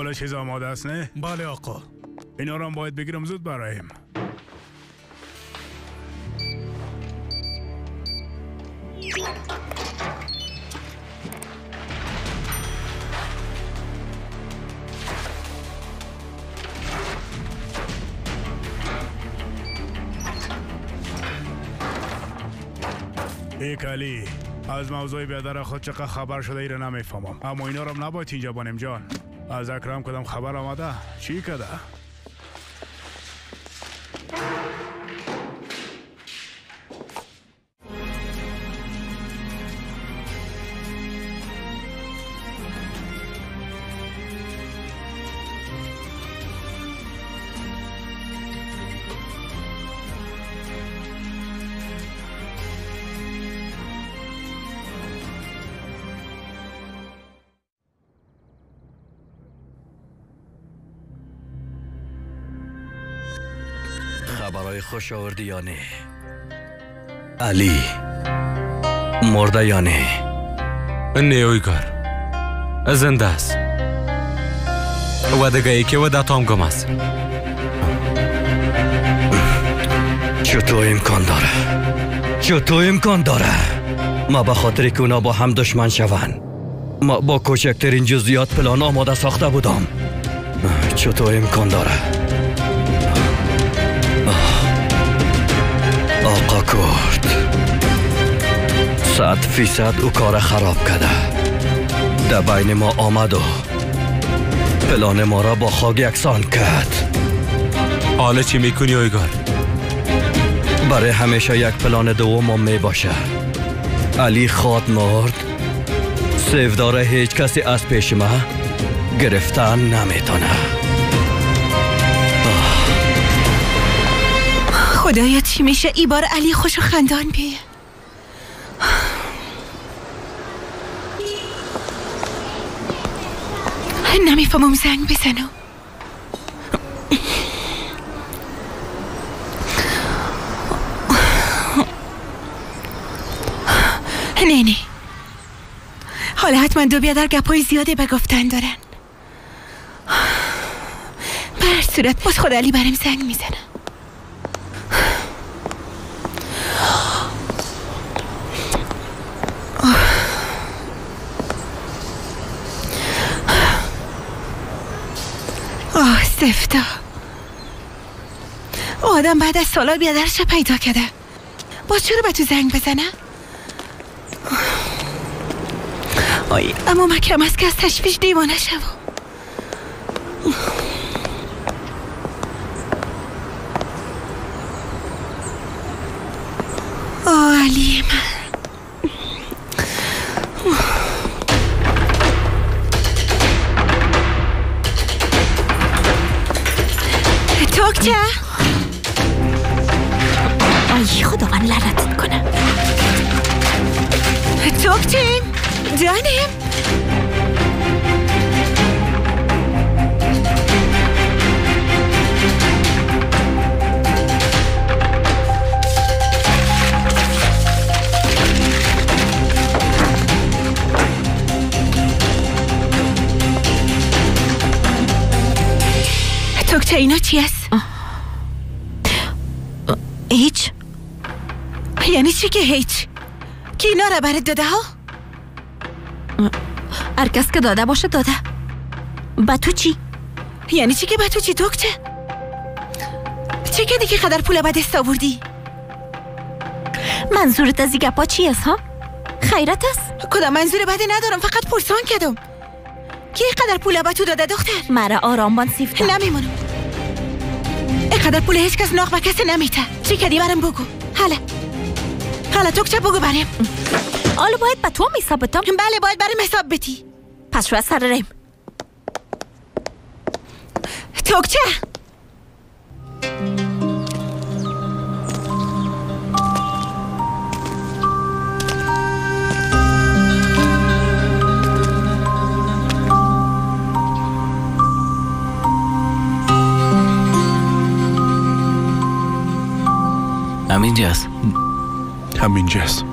کل چیز آماده است نه؟ بله آقا. اینا رو هم باید بگیرم زود برایم. ای کلی، از موضوع بیادر خود چقدر خبر شده ایره نمیفهمم، اما اینا رو نباید اینجا بانیم جان. از اکرم کدام خبر آمده؟ چی کده؟ خبرهای خوش آوردی یا نه؟ علی مرده یا نه؟ نه اویگار، زنده است و دیگه یکی و داتام گم است. چطور امکان داره؟ چطور امکان داره؟ ما به خاطر که اونا با هم دشمن شون، ما با کوچکترین جزئیات پلان آماده ساخته بودم. چطور امکان داره؟ آقا کرد 100% او کار خراب کرده. در بین ما آمد و پلان ما را با خاک یکسان کرد. حالا چی میکنی اویگار؟ برای همیشه یک پلان دوم می باشه. علی خواد مرد، سیفدار هیچ کسی از پیش ما گرفتن نمیتونه. خدایا چی میشه ای بار علی خوش و خندان بی. نمیفهمم زنگ بزنم. نه نه، حالا حتما دو بیادر گپای زیاده به گفتن دارن. به هر صورت باز خود علی برم زنگ میزنه. آه سفتا، آدم بعد از سالا بیادرش پیدا کرده، باز چرا به تو زنگ بزنه؟ آی اما مکم است که از تشویش دیوانه شو. آه علی من، توکچه. ای خداوند لعنتت کنه. توکچه جانم، توکچه اینا چی است؟ هیچ. یعنی چی که هیچ؟ کی اینا را برات داده ها؟ هر کس که داده باشه داده. با تو چی؟ یعنی چی که با تو چی توکچه؟ چه کردی که قدر پول به دست آوردی؟ منظورت از این گپا چی است ها؟ خیرت است؟ کدام منظور بدی ندارم، فقط پرسان کردم. کی قدر پول به تو داده دختر؟ مرا آرام بان سیفتا. نمیمونم. اینقدر پول هیچ کس ناق به کسی نمیته. چی کردی برام بگو. حالا حالا توکچه بگو بریم. حالا باید به تو حساب بدم؟ بله باید بریم حساب بدی. پس شو از سر ریم. توکچه همینجاست. همینجاست.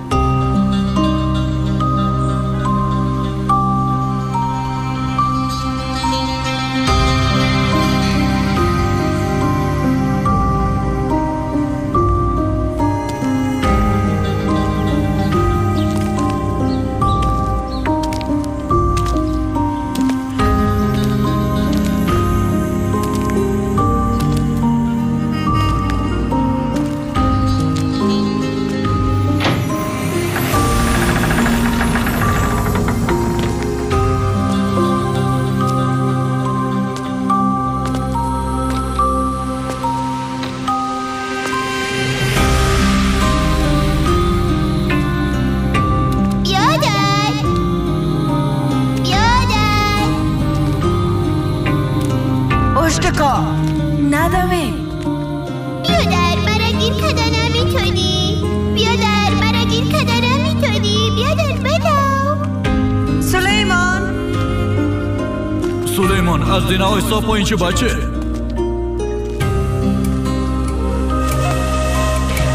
از دینا آیستا پایین چه بچه.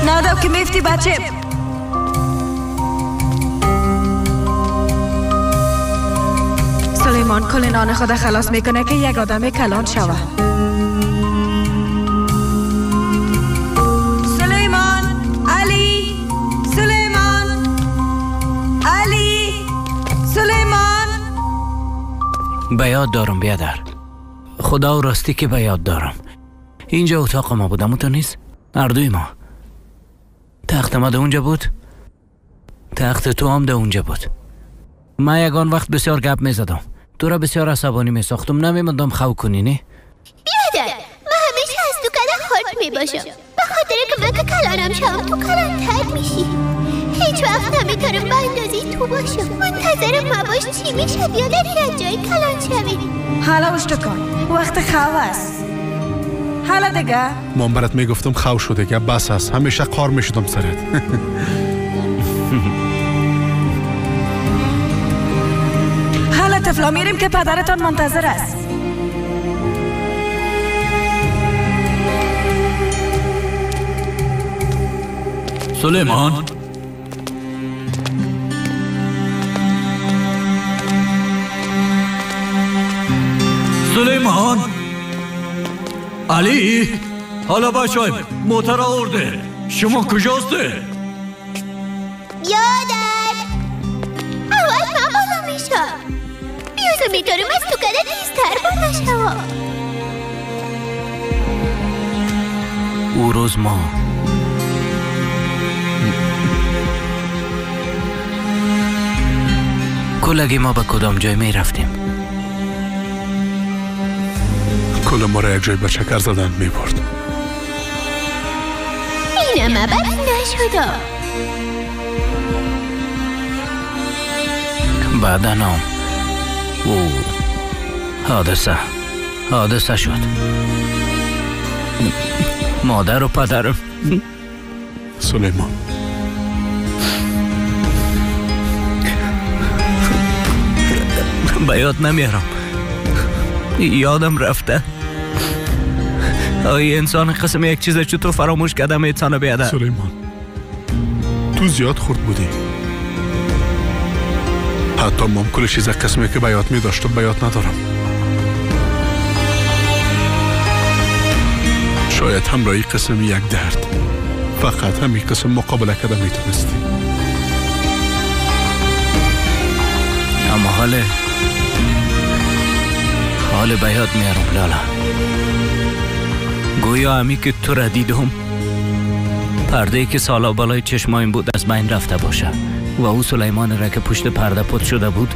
نادم که میفتی بچه. سلیمان کل نان خود خلاص میکنه که یک آدم کلان شوه. سلیمان، علی، سلیمان، علی، سلیمان. به یاد دارم بیادر، خدا و راستی که به یاد دارم. اینجا اتاق ما بودم و تو نیست، اردوی ما. تخت ما ده اونجا بود، تخت تو هم ده اونجا بود. من یگان وقت بسیار گپ می زدم، تو را بسیار عصبانی می ساختم، نمی ماندم خو کنی. نه بیادر، من همیشه از تو کلان خورد می باشم، به خاطر که من که کلانم شوم تو کلانتر میشی. هیچ وقت نمیتونم به اندازه تو باشم. منتظرم مباش چی میشه بیادر یک جای کلان شوی. حالا اشتکان وقت خو است. حالا دیگه من برات میگفتم خو شو دیگه، بس است، همیشه قار میشدم سرت. حالا طفلا میریم که پدرتان منتظر است. سلیمان، سلیمان، علی، حالا بچه موتر آورده، شما کجاسته؟ بیادر، اول من بالا میشم، بیازم میدارم از تو کده تیزتر بالا شوم. او روز ما کلگی ما به کدام جای می رفتیم؟ کل ما را یک جای به چکر زدن می برد. اینم عوض نشدم. بعدا هم او حادثه شد. مادر و پدرم. سلیمان، به یاد نمیارم، یادم رفته. آی انسان قسم یک چیز چطور فراموش کردم انسان بیاده. سلیمان، تو زیاد خورد بودی. حتی مام کل چیز قسمی که به یاد می داشتم به یاد ندارم. شاید همراهی قسم یک درد، فقط همین قسم مقابله کرده می تونستی. اما حال به یاد میارم لالا. گویا همی که تو را دیدم، پرده که سالا بالای چشمایم بود از بین رفته باشه و او سلیمان را که پشت پرده پت شده بود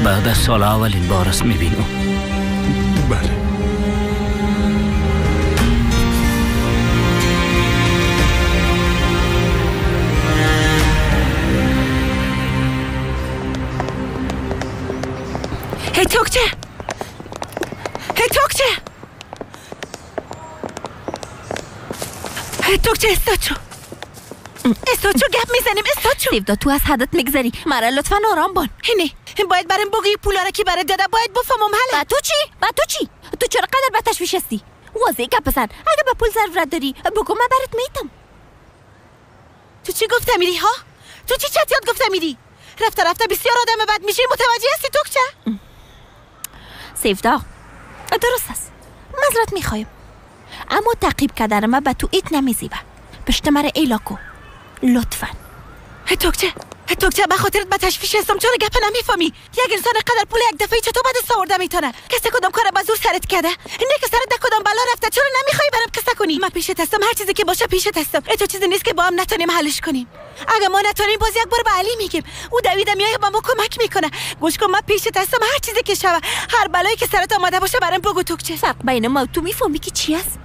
بعد از سال اولین بار است میبینم. بله. هی توکچه، هی توکچه، هی توکچه، استاچو، استاچو گپ میزنیم. استاچو سیودا، تو از حدت میگذری، مرا لطفا آرام بان. اینه باید برم بگویی پولا را که برات داده، باید بفهمم. حالا با تو چی؟ با تو چی؟ تو چرا قدر به تشویش هستی؟ واضح گپ بزن. اگه به پول ضرورت داری بگو، من برات میتم. تو چی گفته میری ها؟ تو چی چت یاد گفته میری؟ رفته رفته بسیار آدم بد میشی، متوجه هستی توکچه؟ سیودا، درست است، معذرت میخوایم، اما تعقیب کردن ما به تو ایت نمیزیبه. پشت مرا ایلا کو لطفا. توکچه، توکچه، به خاطرت به تشویش هستم. چرا گپ نمیفهمی؟ یک انسان قدر پول یک دفعه چطور به دست آورده میتونه؟ کسی کدام کار به زور سرت کرده؟ نه که سرت در کدام بلا رفته؟ چرا نمیخوای برام قصه کنی؟ من پیشت هستم، هر چیزی که باشه پیشت هستم. تو چیزی نیست که با هم نتونیم حلش کنیم. اگه ما نتونیم باز یک بار به علی میگیم، او دویده میاد با ما کمک میکنه. گوش کن، من پیشت هستم، هر چیزی که شوه، هر بلایی که سرت آمده باشه برام بگو توکچه. فرق بین ما و تو میفهمی که چی است؟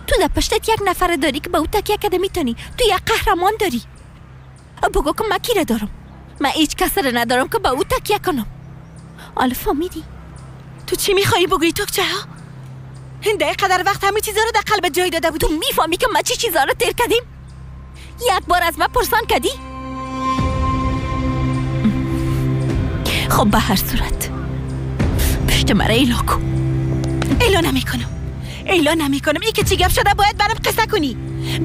تو در پشتت یک نفر داری که به او تکیه کرده میتونی. تو یک قهرمان داری. بگو که من کی را دارم؟ من هیچ کس را ندارم که به او تکیه کنم. حالا فهمیدی؟ تو چی میخوایی بگویی توکچه ها؟ این قدر وقت همه چیزا رو در قلبت جای داده بود. تو میفهمی که ما چی چیزا رو تیر کردیم؟ یک بار از من پرسان کردی؟ خب به هر صورت پشت مرا ایلا کن. ایلا نمیکنم، ایلا نمیکنم. ای که چی گپ شده باید برام قصه کنی.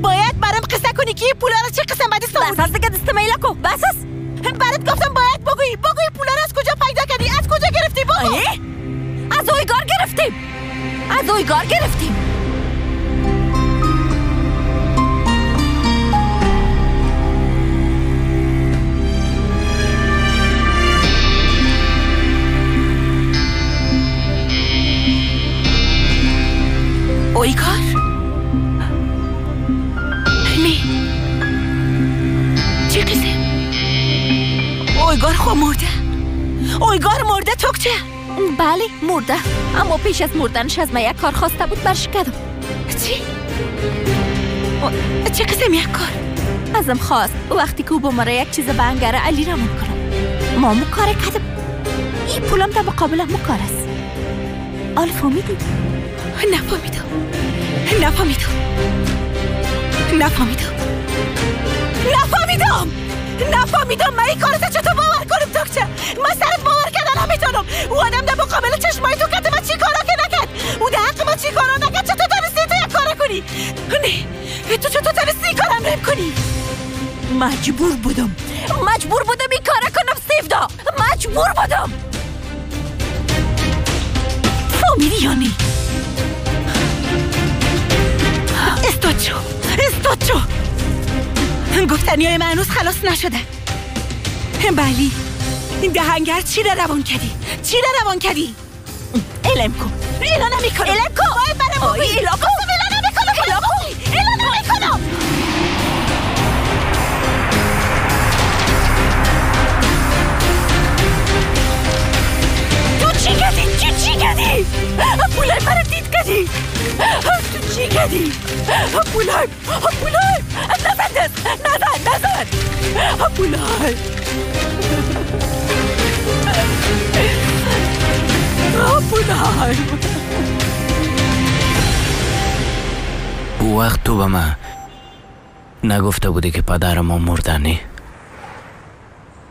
باید برام قصه کنی که این پولا را چه قسم به دست آوردی. بس از دیگه دستم ایلا کن. بس است. برات گفتم باید بگویی. بگویی پولا را از کجا پیدا کردی؟ از کجا گرفتی؟ بگو. از اویگار گرفتیم. از اویگار گرفتیم. اویگار؟ نه چه قصه؟ اویگار خو مرده. اویگار مرده توکچه؟ بله مرده، اما پیش از مردنش از من یک کار خواسته بود برش کردم. چی؟ چه قسم یک کار؟ ازم خواست وقتی که او با مرا یک چیز به انگره علی روان کنم. ما مو کار کردم. این پولم در مقابل مو کار است. آل فهمیدی؟ نفهمیدم. نفهمیدم. نفهمیدم. نفهمیدم. نفهمیدم. من این کارت چطور باور کنم توکچه؟ من سرت باور کردن نمیتونم. او آدم در مقابل چشمای تو کرد من چی کارا که نکرد؟ او در حق من چی کارا نکرد؟ چطور تونستی تو یک کار کنی؟ نه تو چطور تونستی این کارم رم کنی؟ مجبور بودم. مجبور بودم این کار کنم سیفدا. مجبور بودم. فهمیدی یا نه؟ استاد شو، استاد شو. گفتنی های من هنوز خلاص نشده. بلی این دهنگر چی را روان کردی؟ چی را روان کردی؟ علم کن. ایلا نمیکنم. علم کن. باید برم بگویی. ایلا کن. ایلا نمیکنم. ایلا کن. ایلا نمیکنم. تو چی کردی؟ چی کردی؟ پولای مرا دید کردی؟ تو چی کردی؟ پولای پولای نزن دست. نزن نزن. پولای پولای. او وقت تو به من نگفته بودی که پدرم مردنی.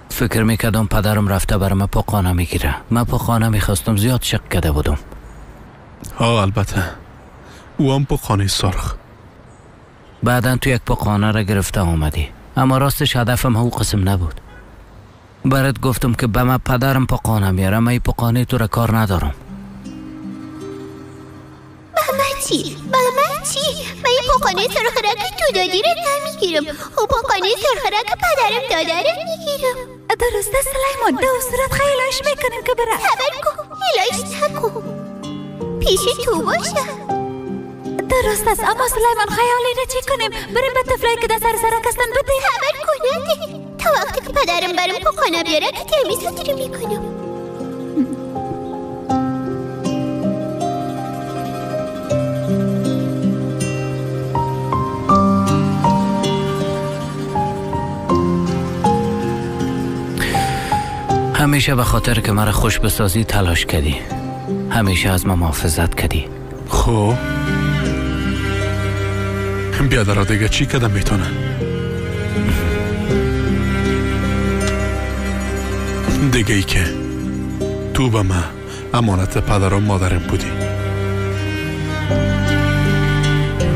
فکر میکردم پدرم رفته برای من پاقانه میگیره. من پاقانه میخواستم، زیاد شک کرده بودم. ها البته او هم پاقانه سرخ. بعدا تو یک پاقانه را گرفته آمدی، اما راستش هدفم او قسم نبود. برات گفتم که به من پدرم پاقانه میاره، من این پاقانه تو را کار ندارم. به چی؟ به من چی؟ من این پاقانه سرخ را که تو دادی را نمیگیرم. او پاقانه سرخ را که پدرم داده را میگیرم. درسته سلیمان، در صورت خیلاش میکنیم که بره. خبر کن، خیلاش نکن، پیش تو باشه. درست است، اما سلیمان خیالی را چی کنیم؟ بریم به طفلایی که در سر سرک هستن بدیم. خبر کننده تا وقتی که پدرم برم پاقانه بیاره که تمیز رو میکنم. همیشه به خاطر که مرا خوش بسازی تلاش کردی، همیشه از ما محافظت کردی. خب بیادر دیگه چی کدم میتونه؟ دیگه ای که تو به من امانت پدر و مادرم بودی.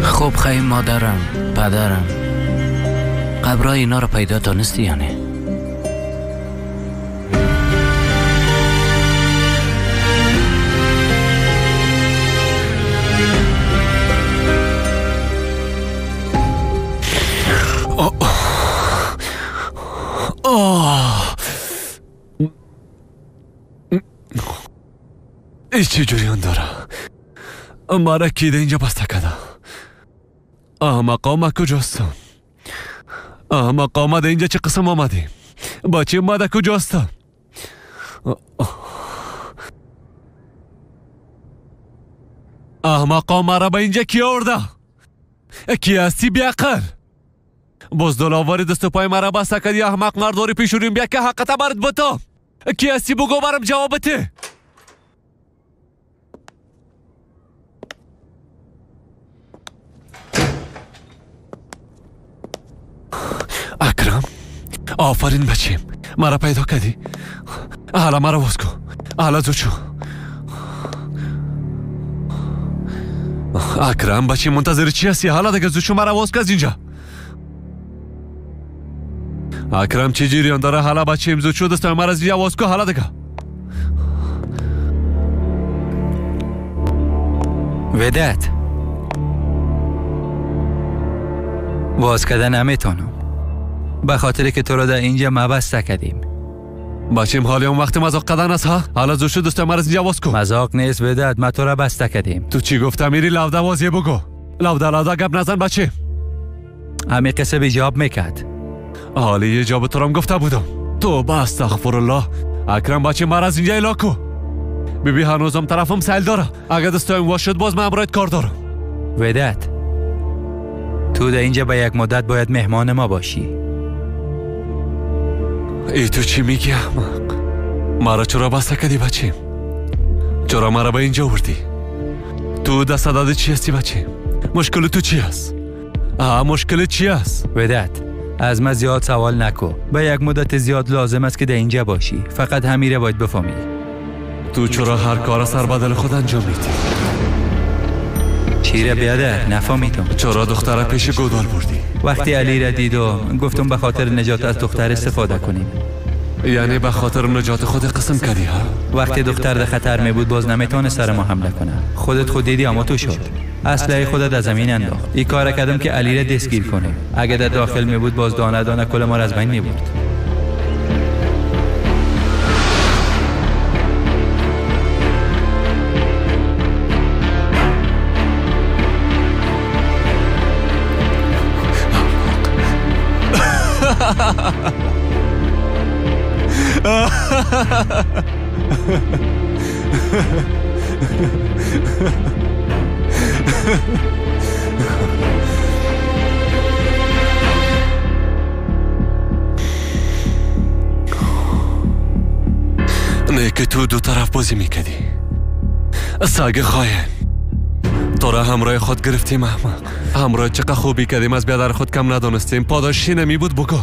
خب خیلی مادرم پدرم قبرای اینا رو پیدا تانستی یا نه؟ ای چه جریان داره؟ مرا کی ده اینجا بسته کرده؟ احمقا ما کجاستم؟ احمقا ما ده اینجا چه قسم آمدیم؟ بچه ما ده کجاستم؟ احمقا مرا به اینجا کی آورده؟ کی هستی بیعقل؟ باز دلاوری دست و پای مرا بسته کردی احمق مرداری پیشوریم بیا که حقت برات بتم. کی هستی بگو برم جوابته. اکرم آفرین بچیم، مرا پیدا کردی. حالا مرا باز کن، حالا زود شو. اکرم بچه منتظر چی هستی؟ حالا دیگه زود مرا واز از اینجا. اکرم چه جریان داره؟ حالا بچه زود شو دستای مرا از اینجا واز کو. حالا دیگه ودت باز کردن نمیتونم، به خاطر که تو را در اینجا مبسته کردیم. بچیم حالی اون وقت مزاق کردن است ها؟ حالا زود شو دستای مرا از اینجا واز کو. مزاق نیست ودت، ما تو را بسته کردیم. تو چی گفتم؟ میری لوده وازیه بگو. لوده لوده گپ نزن بچه. همه قصه به جواب میکرد. حالی یه جواب تو رام گفته بودم. توبه استغفر الله. اکرم بچه مرا از اینجا الا کو. بیبی هنوزم طرفم سیل داره. اگه دستایم واش شد باز من برایت کار دارم. ودت تو در اینجا به یک مدت باید مهمان ما باشی. ای تو چی میگی احمق؟ مرا چرا بسته کردی بچه؟ چرا مرا به اینجا آوردی؟ تو دست داده چی هستی بچه؟ مشکل تو چی هست؟ مشکل چی هست؟ ودت از من زیاد سوال نکو. به یک مدت زیاد لازم است که در اینجا باشی. فقط همیره باید بفهمی. تو چرا هر کار سر بدل خود انجام میدی؟ چیره بیادر نفهمیدم. چرا دختر پیش گودال بردی؟ وقتی علی را دیدم گفتم به خاطر نجات از دختر استفاده کنیم. یعنی به خاطر نجات خود قسم کردی ها؟ وقتی دختر در خطر می بود باز نمیتونه سر ما حمله کنه. خودت خود دیدی اما تو شد. اسلحه خودت از زمین انداخت. این کار کردم که علی را دستگیر کنه. اگه در داخل می بود باز دانه دانه کل ما را از بین می برد. نه که تو دو طرف بازی میکردی. سگ خاین تو را همراه خود گرفتیم احمق. همراه چقدر خوبی کردیم از بیادر خود کم ندانستیم. پاداشی نمی بود بگو.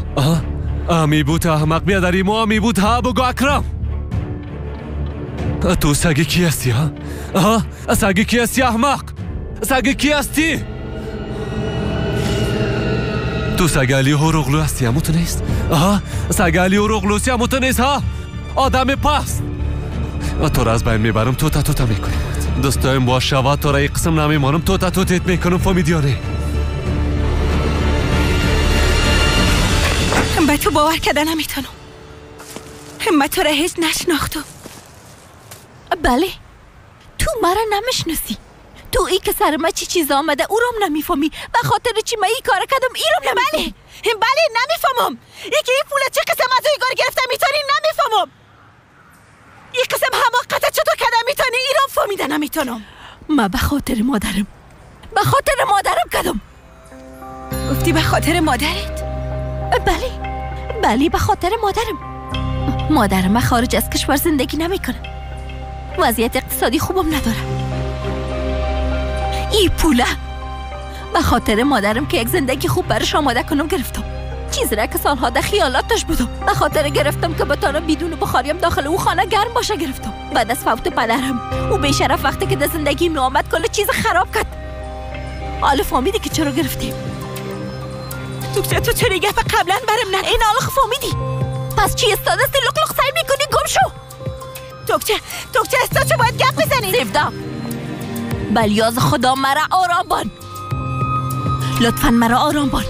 امی بود احمق بیادری ما امی بود ها بگو اکرم. تو سگ کی هستی ها؟ سگ کی هستی احمق؟ سگ کی هستی؟ تو سگ علی هوروغلو هستی همو تو نیست؟ سگ علی هوروغلو هستی همو تو نیست ها؟ آدم پست تو را از بین میبرم. تو تا تو تا میکنم دستایم با شوا تو را یک قسم نمیمانم. تو تا تو تیت میکنم فهمیدی یا نه؟ به تو باور کردن نمیتونم. من تو را هیچ نشناختم. بله تو مرا نمیشناسی. تو ای که سر ما چی چیز آمده او رام نمیفهمی. به خاطر چی من این کار کردم ای رام نمیفهمی. بله بله نمیفهمم. یکی این پول چه قسم از این کار گرفته میتونی نمیفهمم. این قسم حماقت چطور کرده میتونی ای رام فهمیده نمیتونم. من به خاطر مادرم، به خاطر مادرم کردم. گفتی به خاطر مادرت؟ بله بله به خاطر مادرم. مادرم خارج از کشور زندگی نمیکنه. وضعیت اقتصادی خوبم نداره. ای پوله به خاطر مادرم که یک زندگی خوب برش آماده کنم گرفتم. چیزی را که سالها در خیالاتش بودم به خاطر گرفتم که بتانم بدون بخاریم داخل او خانه گرم باشه گرفتم. بعد از فوت پدرم او بیشرف وقتی که در زندگی می آمد کل چیز خراب کرد. حالا فهمیدی که چرا گرفتیم؟ تو چرا گپ قبلا برم نه؟ این حالا فهمیدی؟ پس چی استاده استی لق لق سعی میکنی؟ گم شو. توکچه استا چه باید گپ بزنی؟ سیفدا بلیاز خدا مرا آرام بان. لطفا مرا آرام بان.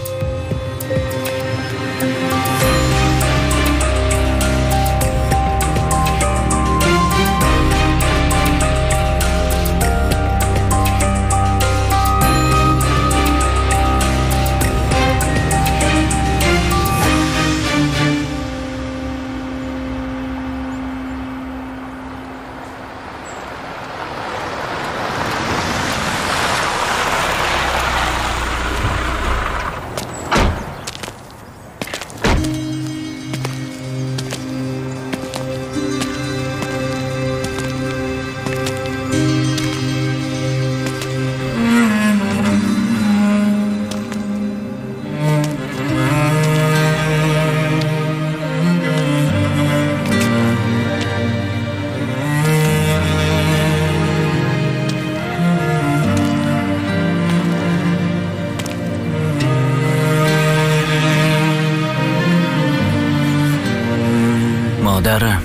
مادرم،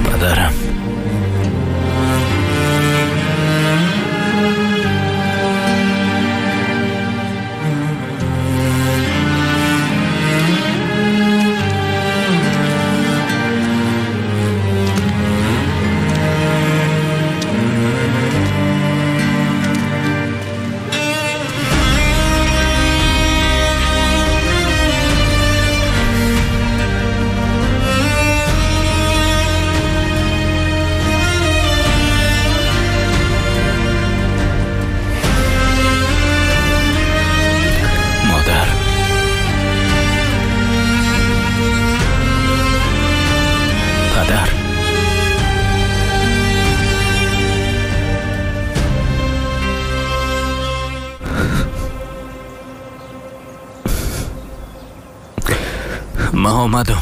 پدرم، ما آمدم.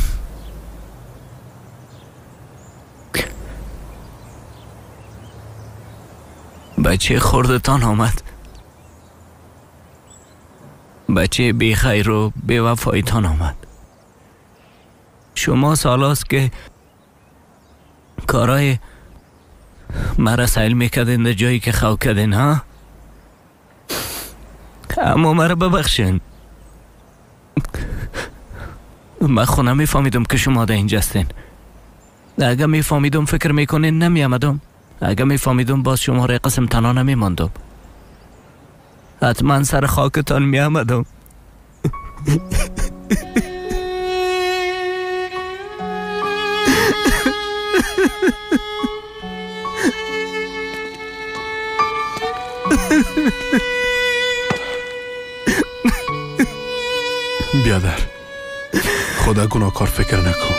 بچه خردتان آمد، بچه بی خیر و بی وفایتان آمد. شما سالاست که کارای مرا سیل میکردین در جایی که خو کردین ها، اما مرا ببخشین. من خونه میفهمیدم که شما در اینجا هستین. اگه میفهمیدم فکر میکنین نمیامدم. اگه میفهمیدم باز شما را قسم تنها نمیماندم. حتما سر خاکتان میامدم. بیادر، خدا گناهکار فکر نکن.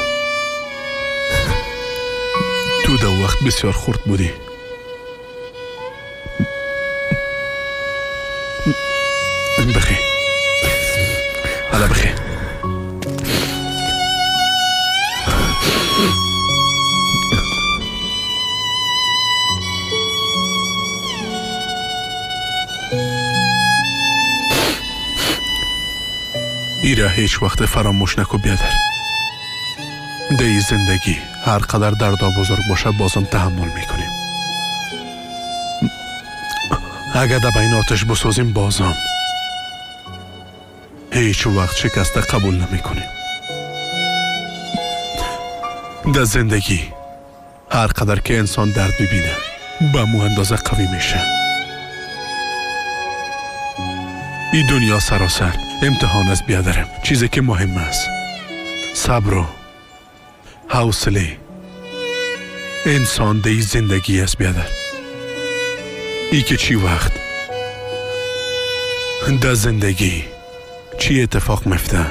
تو در وقت بسیار خرد بودی. بخی، حالا بخی. ایره هیچ وقت فراموش نکو بیادر. در زندگی هر قدر دردا بزرگ باشه بازم تحمل میکنیم. اگر در بین آتش بسازیم بازم هیچ وقت شکسته قبول نمیکنیم. در زندگی هر قدر که انسان درد ببینه به مو اندازه قوی میشه. این دنیا سراسر امتحان است بیادرم. چیزی که مهم است صبر و حوصله انسان در زندگی است بیادر. ای که چی وقت در زندگی چی اتفاق میفته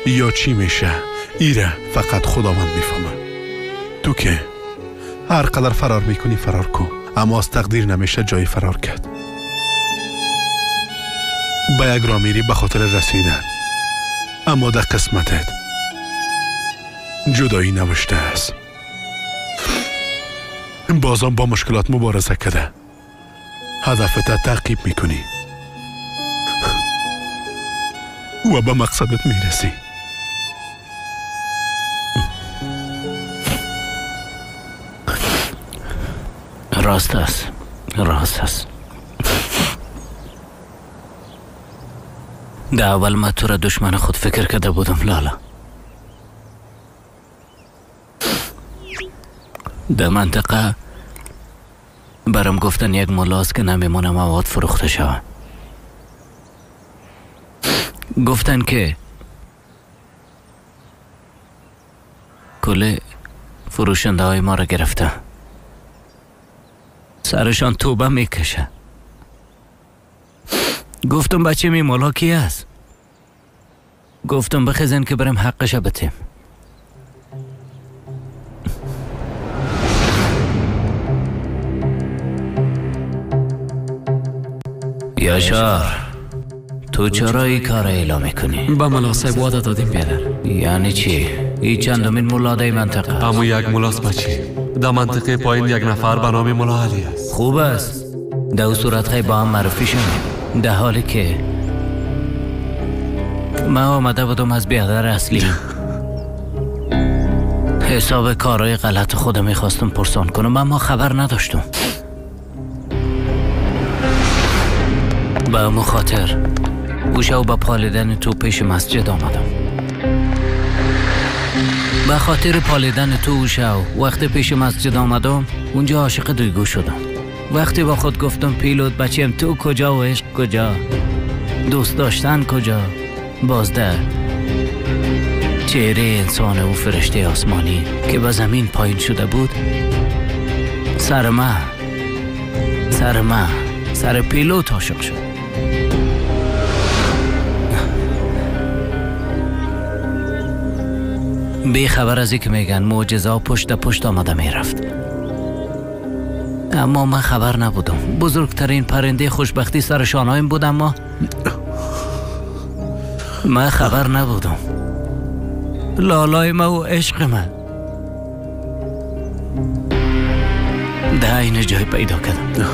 یا چی میشه ایره فقط خداوند میفهمه. تو که هر قدر فرار میکنی فرار کن، اما از تقدیر نمیشه جای فرار کرد. به یک راه میری به خاطر رسیدن، اما در قسمتت جدایی نوشته است. بازم با مشکلات مبارزه کرده هدفت تعقیب میکنی و به مقصدت میرسی. راست است، راست است. در اول ما تو را دشمن خود فکر کرده بودم لالا. در منطقه برام گفتن یک ملاست که نمیمونه مواد فروخته شود. گفتن که کل فروشنده های ما را گرفته، سرشان توبه میکشه. گفتم بچه می مولا کی است؟ گفتم بخیزن که برم حقش بتیم. یاشار، تو چرا این کار اعلام میکنی؟ به ملا صاحب وعده دادیم بیادر. یعنی چی؟ این چندمین ملا در منطقه؟ اما یک ملاست بچه. در منطقه پایین یک نفر به نام ملا علی است. خوب است. در او صورت خیلی با هم معرفی شدیم. در حالی که من آمده بودم از بیادر اصلی حساب کارهای غلط خودم میخواستم پرسان کنم، اما خبر نداشتم. به امو خاطر او شو به پالیدن تو پیش مسجد آمدم. به خاطر پالیدن تو او شو وقتی پیش مسجد آمدم اونجا عاشق دویگو شدم. وقتی با خود گفتم پیلوت بچیم تو کجا و عشق کجا، دوست داشتن کجا، بازده چهره انسان او فرشته آسمانی که به زمین پایین شده بود سر من سر پیلوت عاشق شد. بی خبر از که میگن معجزه پشت پشت آمده میرفت، اما من خبر نبودم. بزرگترین پرنده خوشبختی سر شانهایم بود، اما من خبر نبودم. لالای من و عشق من ده این جای پیدا کردم.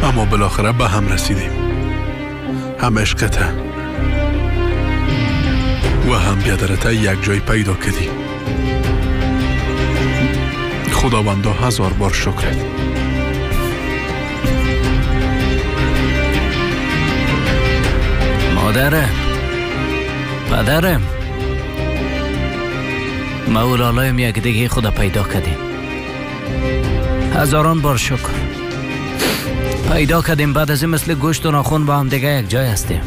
اما بالاخره به هم رسیدیم. هم عشقته و هم بیادرته یک جای پیدا کردیم. خداوندا هزار بار شکرت. مادرم، پدرم، ما و لالایم یک دیگه خدا پیدا کردیم. هزاران بار شکر پیدا کردیم. بعد از این مثل گوشت و ناخن با هم دیگه یک جای هستیم.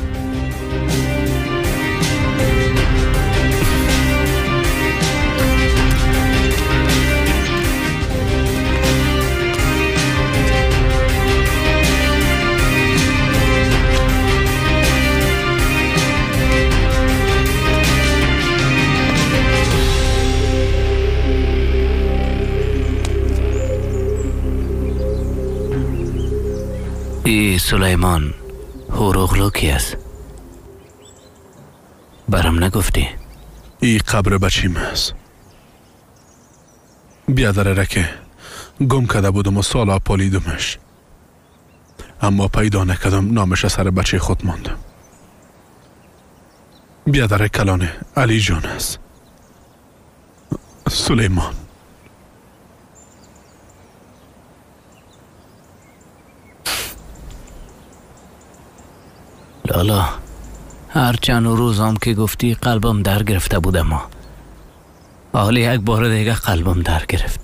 ای سلیمان هوروغلو کی است؟ برام نگفتی؟ ای قبر بچیم است. بیادره را که گم کرده بودم و سالا پالیدمش، اما پیدا نکردم. نامش سر بچه خود ماندم. بیادر کلانه علی جان است. سلیمان. لالا، هر چند روزم که گفتی قلبم در گرفته بود، اما حالی یک بار دیگه قلبم در گرفت.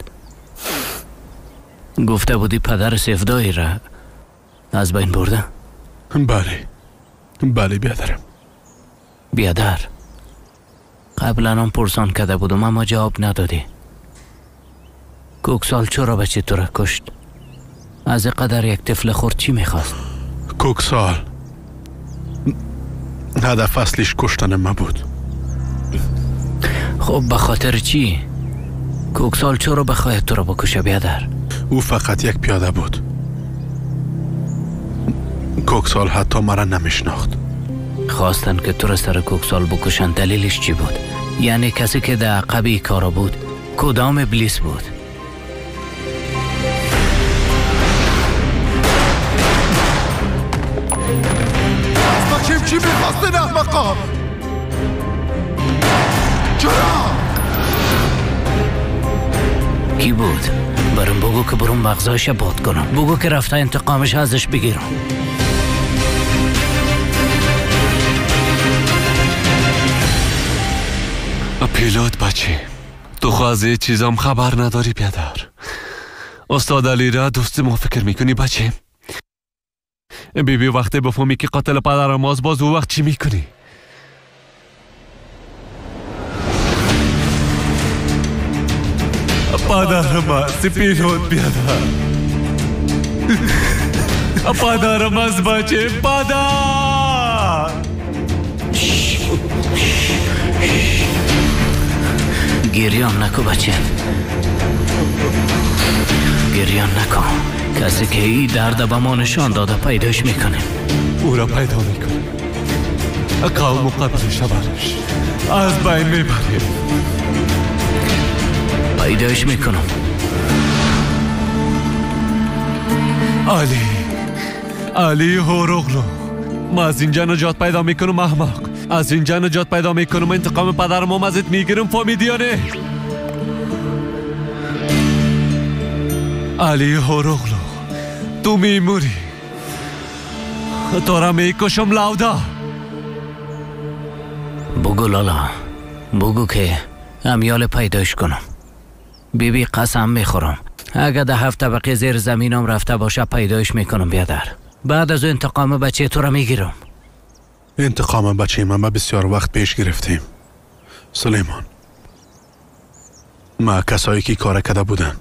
گفته بودی پدر سفدایی را از بین برده؟ بله بله بیادرم. بیادر، قبلا هم پرسان کرده بودم اما جواب ندادی. کوکسال چرا بچه تو را کشت؟ از قدر یک طفل خرد چی میخواست؟ کوکسال هدف اصلیش کشتن من بود. خب به خاطر چی؟ کوکسال چرا بخواهد تو را بکشه بیادر؟ او فقط یک پیاده بود. کوکسال حتی مرا نمیشناخت. خواستن که تو را سر کوکسال بکشن. دلیلش چی بود؟ یعنی کسی که در عقب کارا بود کدام ابلیس بود؟ چی میخواست این احمقا؟ چرا؟ کی بود؟ برم بگو که برم مغزایش باد کنم. بگو که رفته انتقامش ازش بگیرم. پیلوت بچه، تو خو از یه چیزام خبر نداری بیادر. استاد علی را دوست ما فکر میکنی بچه؟ بی بی وقتی بفهمی که قاتل پدرم است باز او وقت چی میکنی؟ پدرم است پیلوت بیادر. پدرم است بچه، پدر. گریان نکن بچه، گریان نکن. کسی که این درد به ما نشان داده پیداش میکنیم. او را پیدا میکنیم. قوم و قبیله شبرش از بین میبریم. پیدایش میکنم. علی، علی هوروغلو، ما از اینجا نجات پیدا میکنم احمق. از اینجا نجات پیدا میکنم. انتقام پدرم ازت میگیرم، فهمیدی یا نه؟ علی هوروغلو، تو میموری، تو را میکشم لاودا. بگو لالا، بگو که امیال پیدایش کنم. بیبی بی قسم میخورم اگه ده 7 طبقه زیر زمینم رفته باشه پیدایش میکنم بیادر. بعد از انتقام بچه تو را میگیرم. انتقام بچه من بسیار وقت پیش گرفتیم سلیمان. ما کسایی که کار کرده بودن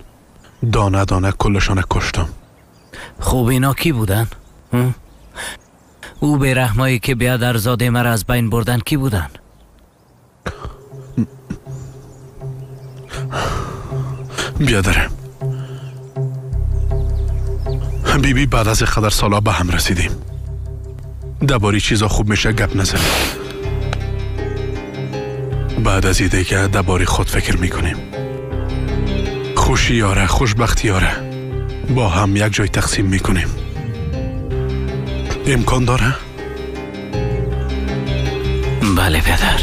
دانه دانه کلشان کشتم. خوب اینا کی بودن؟ او بیرحمایی که بیادر زاده مرا از بین بردن کی بودن؟ بیادرم بی بی، بعد از قدر سالا به هم رسیدیم. درباره چیزا خوب میشه گپ نزنیم. بعد از دیگه درباره خود فکر میکنیم. خوشی یاره، خوشبختی یاره با هم یک جای تقسیم میکنیم. امکان داره؟ بله پدر.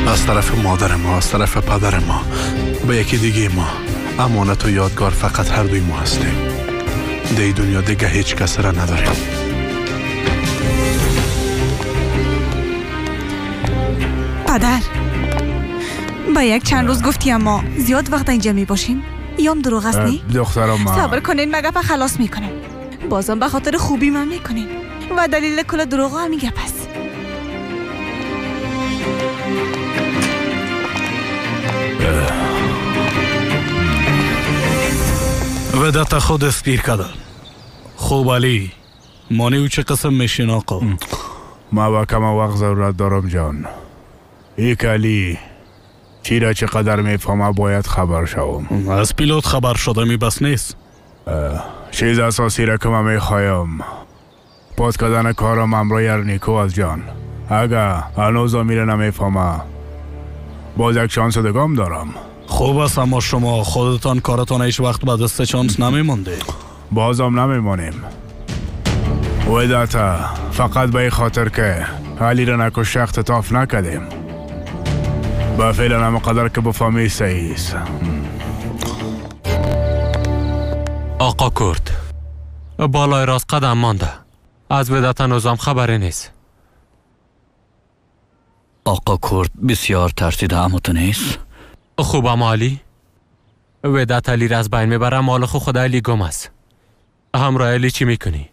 از طرف مادر ما، از طرف پدر ما، به یکی دیگه ما امانت و یادگار فقط هر دوی ما هستیم. دی دنیا دیگه هیچ کس را نداریم. پدر، با یک چند روز گفتی اما زیاد وقت اینجا می باشیم. یام دروغ است نی؟ دخترم ما صبر کنین، مگه پا خلاص میکنن. بازم به خاطر خوبی من میکنین و دلیل کل دروغ هم میگه. پس ودات خود دستگیر کردن. خوب علی، مانی او چه قسم میشین آقا؟ ما با کم وقت ضرورت دارم جان. ایک علی چی را چقدر میفهمه باید خبر شوم. از پیلوت خبر شده می بس نیست. چیز اساسی را که من میخوایم پاس کردن کارم امرای ارنیکو از جان. اگه هنوز میره نمیفهمه باز یک شانس دیگه دارم. خوب است، اما شما خودتان کارتان هیچ وقت به دست چانس نمیمانده. بازم نمیمانیم. وداتا فقط به خاطر که علی را نکشه اختطاف نکردیم. با فعلا هم قدر که بفهمی صحیح است. آقا کرد بالای راست قدم مانده. از ودات هنوزم خبری نیست. آقا کرد بسیار ترسیده، اما تو نیست؟ خوب اما علی ودات علی را از بین میبرم. مال خود علی گم است. همراه علی چی میکنی؟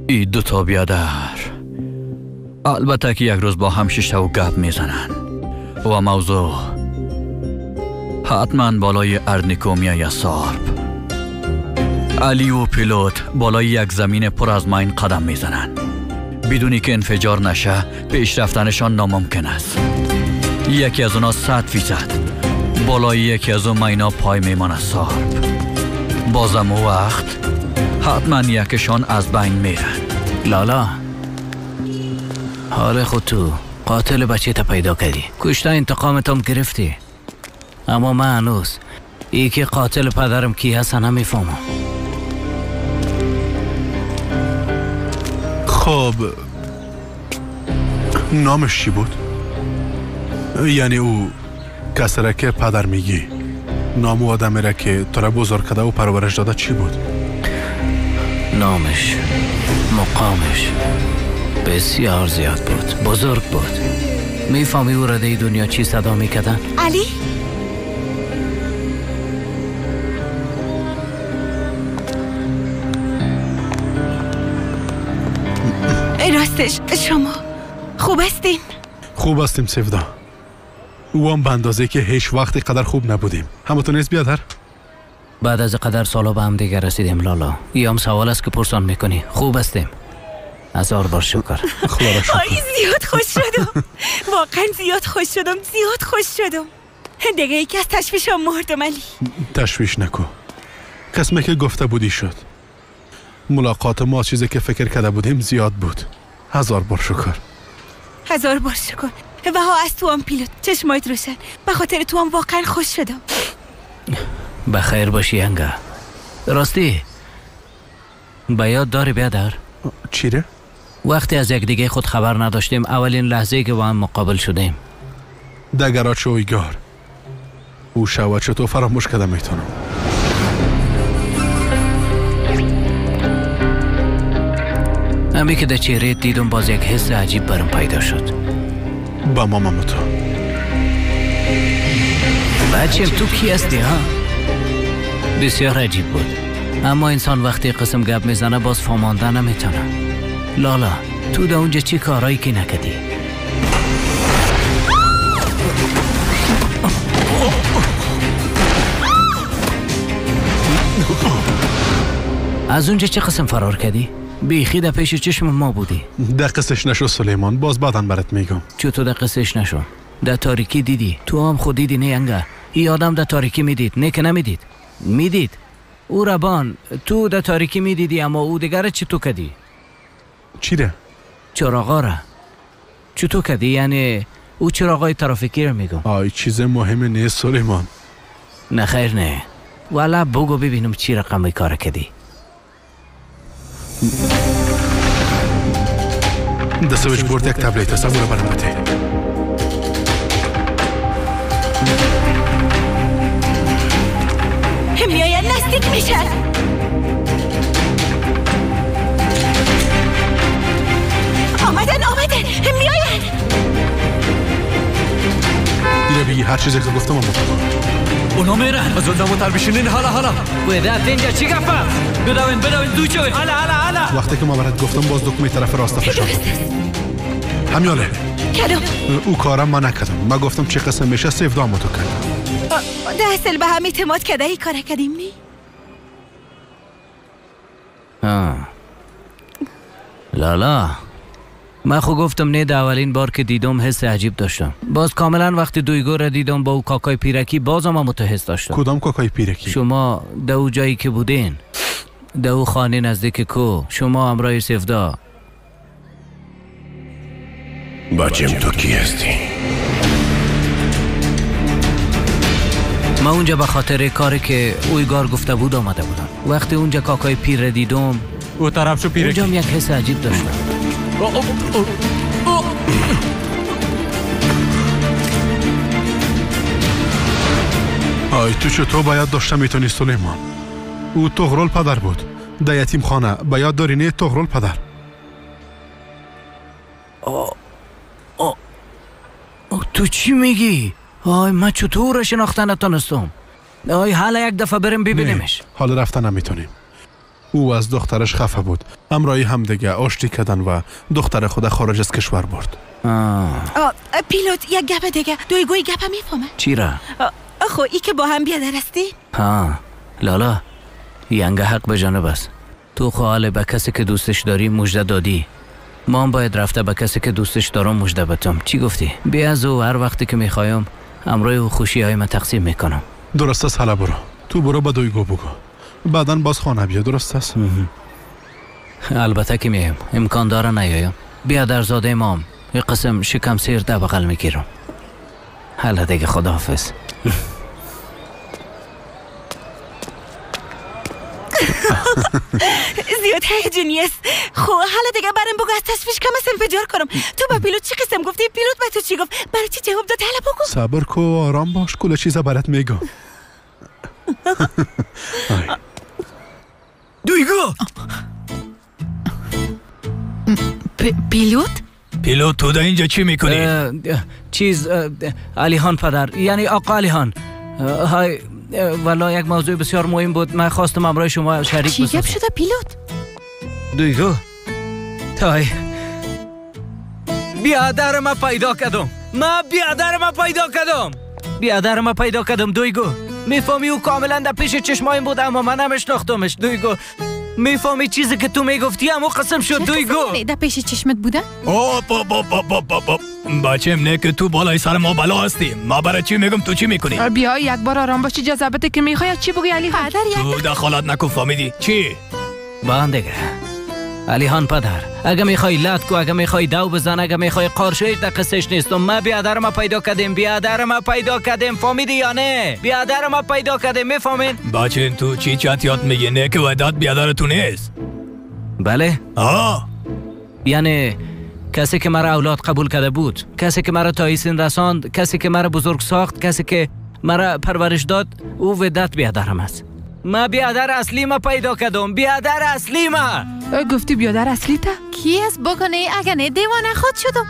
ای دوتا بیادر البته که یک روز با هم شیشته و گپ میزنن و موضوع حتما بالای ارنیکو میایه سارب. علی و پیلوت بالای یک زمین پر از ماین قدم میزنن. بدونی که انفجار نشه پیش رفتنشان ناممکن است. یکی از اونا 100% بالای یکی از اون ماینا پای میمانه سارب. بازم او وقت حتما یکشان از بین میرن. لالا، حال خود تو قاتل بچه تا پیدا کردی، کشته انتقامتم گرفتی، اما من هنوز ای که قاتل پدرم کی هست نمیفهمم. خب نامش چی بود؟ یعنی او کسی را که پدر میگی، نام او آدمی را که تو را بزرگ کرده و پرورش داده چی بود؟ نامش، مقامش بسیار زیاد بود، بزرگ بود. میفهمی او را در دنیا چی صدا میکردن؟ علی؟ راستش شما خوب هستین؟ خوب هستیم سفدا. او هم به اندازه که هیچ وقتی قدر خوب نبودیم. همتون نیست بیادر؟ بعد از قدر سالا به هم دیگر رسیدیم لالا. ای هم سوال است که پرسان میکنی. خوب هستیم، هزار بار شکر. خدا را شکر. آی زیاد خوش شدم، واقعا زیاد خوش شدم، زیاد خوش شدم. دیگه یکی از تشویشم مردم علی. تشویش نکو، قسمه که گفته بودی شد. ملاقات ما چیزی که فکر کرده بودیم زیاد بود. هزار بار شکر. هزار بار شکر. و ها از تو هم پیلوت، چشمایت روشن. به خاطر تو هم واقعا خوش شدم. بخیر باشی انگا. راستی به یاد داری بیادر؟ چیره؟ وقتی از یکدیگه خود خبر نداشتیم، اولین لحظه که با هم مقابل شدیم در گراج اویگار. او شود چطور فراموش کرده میتونم. همی که در چهره دیدم باز یک حس عجیب برم پیدا شد. با ماما تو بچیم تو کی هستی ها؟ بسیار عجیب بود، اما انسان وقتی قسم گپ میزنه باز فهمانده نمیتونه. لالا تو در اونجا چی کارایی که نکدی؟ از اونجا چه قسم فرار کردی؟ بیخی در پیش چشم ما بودی. در قصش نشو سلیمان، باز بعداً برات میگم. چطور در قصش نشو؟ در تاریکی دیدی، تو هم خود دیدی نه انگه؟ ای آدم در تاریکی میدید، نه که نمیدید. میدید. او ربان تو در تاریکی میدیدی، اما او دیگر چطور کدی؟ چی ره؟ چراغا را چطور کدی؟ یعنی او چراغای ترافیکی رو میگم. آی چیز مهم نیست سلیمان. نه خیر نه، والا بگو ببینم چی رقم کار کدی. در سویچ بورد یک تبلیت است، او را برام بده. میاید نزدیک میشن. آمدن آمدن میاید. دیره بگی هر چیزی که گفتم آمد. اونا میرن. از اون دمو بشینین. حالا حالا ویدات اینجا چی گپ است؟ بدوین بدوین دو چوین. حالا حالا حالا. وقتی که ما برات گفتم باز دکمه طرف راست فشار. همیاله کدوم؟ او کارم ما نکردم. ما گفتم چه قسم میشه سیفدامو تو کردم. ده اصل به هم اعتماد کرده ای کار کردیم نی؟ لالا من خو گفتم نه، در اولین بار که دیدم حس عجیب داشتم. باز کاملا وقتی دویگو را دیدم با او کاکای پیرکی بازم هم حس داشتم. کدام کاکای پیرکی؟ شما در او جایی که بودین، در او خانه نزدیک کو، شما همراه سفدا. بچم تو کی هستی؟ من اونجا به خاطر کاری که اویگار گفته بود آمده بودم. وقتی اونجا کاکای پیر را دیدم، او طرف شو پیرکی، اونجا یک حس عجیب داشتم. آی تو چطور باید داشته میتونی سلیمان؟ او طغرل پدر بود در یتیم خانه. باید داری نه طغرل پدر؟ تو چی میگی؟ آی من چطور شناخته نتونستم. آی حالا یک دفعه بریم ببینیمش. حالا رفته نمیتونیم. او از دخترش خفه بود. همراهی همدیگه آشتی کردن و دختر خود خارج از کشور برد. پیلوت یک گپ دیگه. دویگوی گپ میفهمه. چی را؟ خو ای که با هم بیادر هستی؟ ها لالا ینگه حق به جانب است. تو خو حال به کسی که دوستش داری مژده دادی. ما هم باید رفته به کسی که دوستش دارم مژده بدم. چی گفتی؟ بی از او هر وقتی که میخوایم همراه او خوشی های من تقسیم میکنم. درست است. حالا برو تو، برو به دویگو بگو، بعدا باز خانه بیا. درست است؟ البته که میم. امکان داره نیایم. بیا در زاده مام یه قسم شکم سیر ده بغل میگیرم. حالا دیگه خداحافظ. زیاد هیجانی است. خب حالا دیگه برام بگو از تشویش کم است انفجار کنم. تو به پیلوت چی قسم گفتی؟ پیلوت به تو چی گفت؟ برای چی جواب داد؟ حالا بگو. صبر کو، آرام باش، کل چیزا برات میگم. دویگو پیلوت؟ پیلوت تو در اینجا چی میکنی؟ چیز علیخان پدر، یعنی آقا علیخان. های والا یک موضوع بسیار مهم بود، من خواستم همراه شما شریک چی گپ شده پیلوت؟ دویگو تای بیادر ما پیدا کردم. ما بیادر ما پیدا کردم. بیادر ما پیدا کردم دویگو. میفهمی او کاملا در پیش چشمایم بود اما من نمیشناختمش. دویگو میفهمی چیزی که تو میگفتی همون قسم شد دویگو. در پیش چشمت بوده؟ اوه با با با با با بچم نه که تو بالای سر ما بلا هستی. ما برای چی میگم تو چی میکنی؟ بیا یک بار آرام باش، اجازه بده که میخوای چی بگی علی خان. تو دخالت نکن فهمیدی؟ چی؟ با دیگه علیهان پدر، اگه میخوای لط کو، اگه میخوای دو بزن، اگه میخوای قارشویش در قصهش نیستم. ما بیادر ما پیدا کردیم، بیادر ما پیدا کردیم، فهمیدی یا نه؟ بیادر ما پیدا کردیم، میفهمین؟ بچه تو چی چت یاد میگی؟ نه که وداد بیادر تو نیست. بله؟ آه. یعنی کسی که مرا اولاد قبول کرده بود، کسی که مرا تا این سن رساند، کسی که مرا بزرگ ساخت، کسی که مرا پرورش داد، او وداد بیادرم است. ما بیادر اصلی ما پیدا کردم، بیادر اصلی ما. گفتی بیادر اصلی تا؟ کی است بکنه اگه نه دیوانه خود شدم.